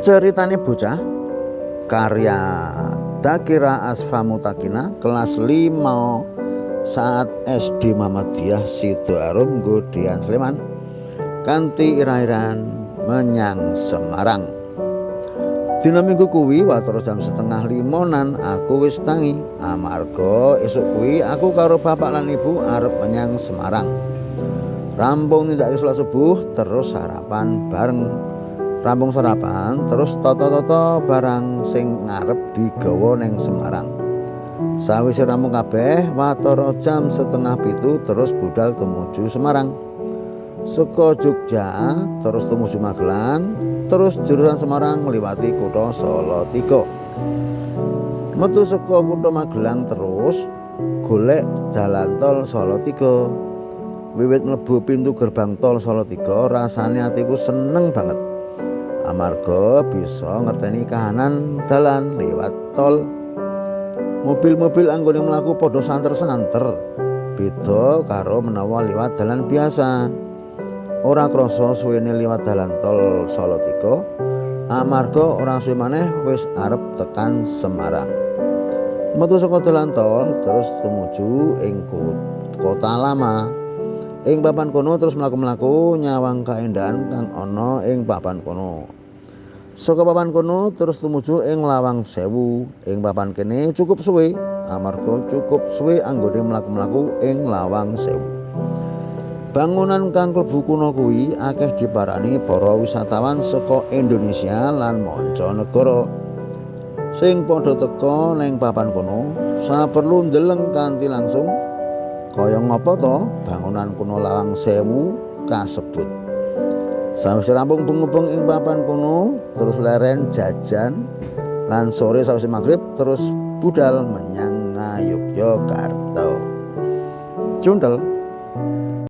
Ceritane Bocah karya Dakira Asfa Mutakina kelas 5 saat SD Muhammadiyah Sidoarum Godean Sleman kanthi ira-iran menyang Semarang. Dina Minggu kuwi watara jam 4.30-an aku wis tangi amarga esuk kuwi aku karo bapak lan ibu arep menyang Semarang. Rampung nindakake salat subuh terus sarapan bareng. Rampung sarapan terus tata-tata barang sing ngarep digawa ning Semarang. Sawise rampung kabeh watara jam 6.30 terus budal tumuju Semarang. Saka Jogja terus tumuju Magelang, terus jurusan Semarang ngliwati kutha Salatiga. Metu saka kutha Magelang terus golek dalan tol Salatiga. Wiwit mlebu pintu gerbang tol Salatiga rasane atiku seneng banget. Amarga bisa ngerteni kahanan dalan liwat tol. Mobil-mobil anggone mlaku padha santer-santer. Beda karo menawa liwat dalan biasa. Ora krasa suwene liwat dalan tol Salatiga, amarga ora suwe maneh wis arep tekan Semarang. Metu saka dalan tol terus tumuju ing kota lama. Ing papan kono terus mlaku-mlaku nyawang kaendahan kang ana ing papan kono. Saka papan kono terus tumuju ing Lawang Sewu. Ing papan kene cukup suwe, amarga cukup suwe anggone mlaku-mlaku ing Lawang Sewu. Bangunan kang klebu kuno kuwi akeh diparani para wisatawan saka Indonesia lan mancanegara. Sing padha teka ning papan kono saperlu ndeleng kanthi langsung kaya ngapa to bangunan kuno Lawang Sewu kasebut. Sawise rampung bengubeng ing papan kono terus leren jajan lan sore sawise magrib terus budal menyang Ngayogyakarta. Cundel.